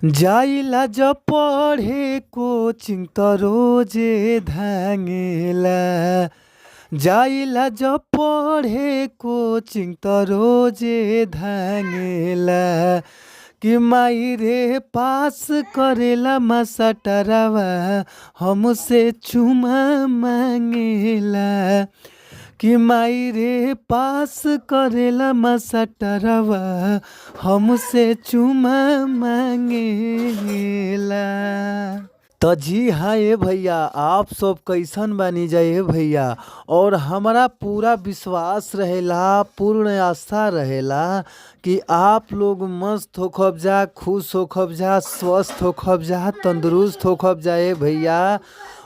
जाइला जब पढ़े कोचिंग त रोजे धांगेला, जाइला जब पढ़े कोचिंग त रोजे धांगेला। कि माई रे पास करेला मसटरवा हमसे चुमा मांगेला। कि माई रे पास करेला मसटरवा हमसे चुमा मांगेला। त जी हाँ ये भैया, आप सब कैसन बानी जाए भैया। और हमारा पूरा विश्वास रहेला, पूर्ण आशा रहेला कि आप लोग मस्त होखब जा, खुश होखब जा, स्वस्थ होखब जा, तंदुरुस्त होखब जाए भैया।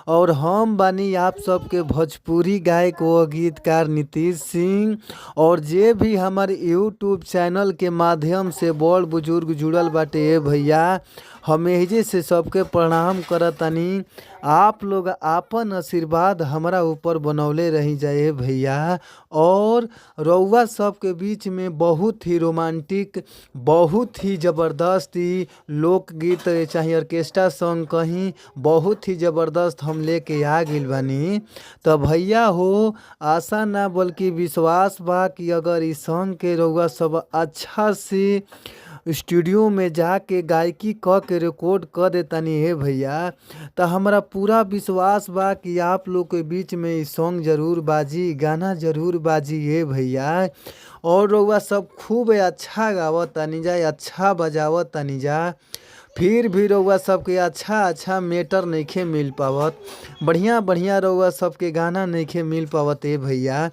और हम बानी आप सबके भोजपुरी गायक व गीतकार नीतीश सिंह। और जे भी हमार यूट्यूब चैनल के माध्यम से बड़ बुजुर्ग जुड़ल बाटे ए भैया, हम एहिजे से सबके प्रणाम करतानी। आप लोग आपन आशीर्वाद हमरा ऊपर बनौले रही जाए भैया। और रउआ सबके बीच में बहुत ही रोमांटिक, बहुत ही ज़बरदस्त ही लोकगीत चाहे ऑर्केस्ट्रा सॉन्ग कहीं बहुत ही ज़बरदस्त हम लेके आ गइल बानी। त भैया हो, आशा ना बल्कि विश्वास बा कि अगर इ सॉन्ग के रउआ सब अच्छा से स्टूडियो में जाके गायकी क के रिकॉर्ड क देतानी हे भैया, त हमरा पूरा विश्वास बा कि आप लोग के बीच में इ सॉन्ग जरूर बाजी, गाना जरूर बाजी हे भैया। और रउआ सब खूब अच्छा गावतानी जा, अच्छा बजावतानी जा, फिर भी रउआ सबके अच्छा अच्छा मैटर नइखे मिल पावत, बढ़िया बढ़िया रउआ सबके गाना नइखे मिल पावत ए भैया।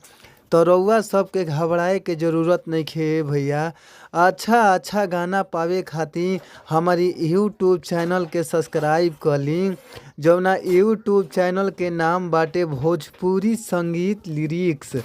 तो रउआ सबके घबराए के जरूरत नइखे ए भैया। अच्छा अच्छा गाना पावे खातिर हमारी यूट्यूब चैनल के सब्सक्राइब कर ली, जौना यूट्यूब चैनल के नाम बाटे भोजपुरी संगीत लिरिक्स।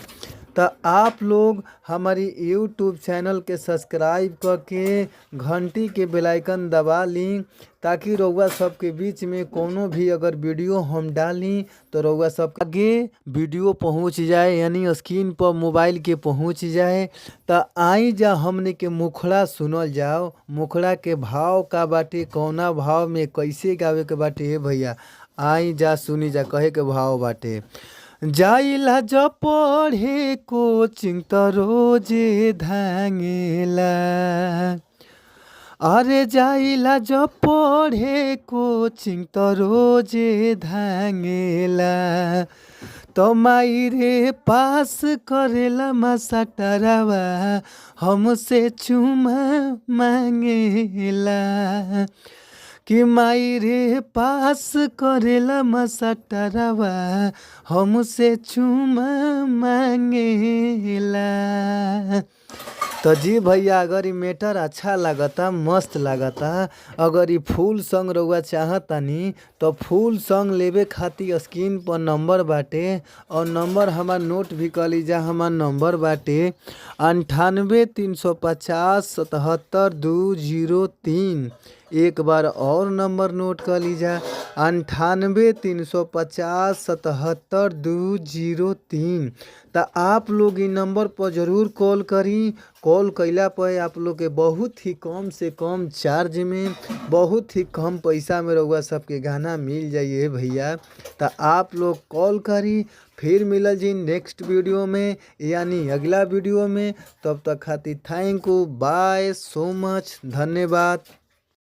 त आप लोग हमारी यूट्यूब चैनल के सब्सक्राइब करके घंटी के बेल आइकन दबा ली, ताकि रउआ सबके बीच में कोनो भी अगर वीडियो हम डाली तो रउआ सब आगे वीडियो पहुंच जाए, यानी स्क्रीन पर मोबाइल के पहुंच जाए। त आई जा हमने के मुखड़ा सुनल जाओ, मुखड़ा के भाव का बाटे, कौना भाव में कैसे गावे के बाटे ए भैया, आई जा सुनी जा, कहे के भाव बाटे। जाइला जब पढ़े कोचिंग त रोजे धांगेला, अरे जाइला जब पढ़े कोचिंग त रोजे धांगेला। त माई रे पास करेला मसटरवा हमसे चुमा मांगेला। कि माई रे पास करेला मसटरवा हमसे चुमा मांगेला। तो जी भैया, अगर इ मैटर अच्छा लागता, मस्त लागता, अगर इ फुल सॉन्ग रउआ चाहतानी तो फुल सॉन्ग लेवे खातिर स्क्रीन पर नंबर बाटे, और नंबर हमार नोट भी कर लीजा। हमार नंबर बाटे 98 350 77 203। एक बार और नंबर नोट कर लीजा, 98 350 77 203। त आप लोग इ नंबर पर जरूर कॉल करी। कॉल कैला पर आप लोग के बहुत ही कम से कम चार्ज में, बहुत ही कम पैसा में रउआ सबके गाना मिल जाइए भैया। त आप लोग कॉल करी। फिर मिलल जी नेक्स्ट वीडियो में, यानी अगला वीडियो में। तब तक खातिर thank you, bye, so much, धन्यवाद।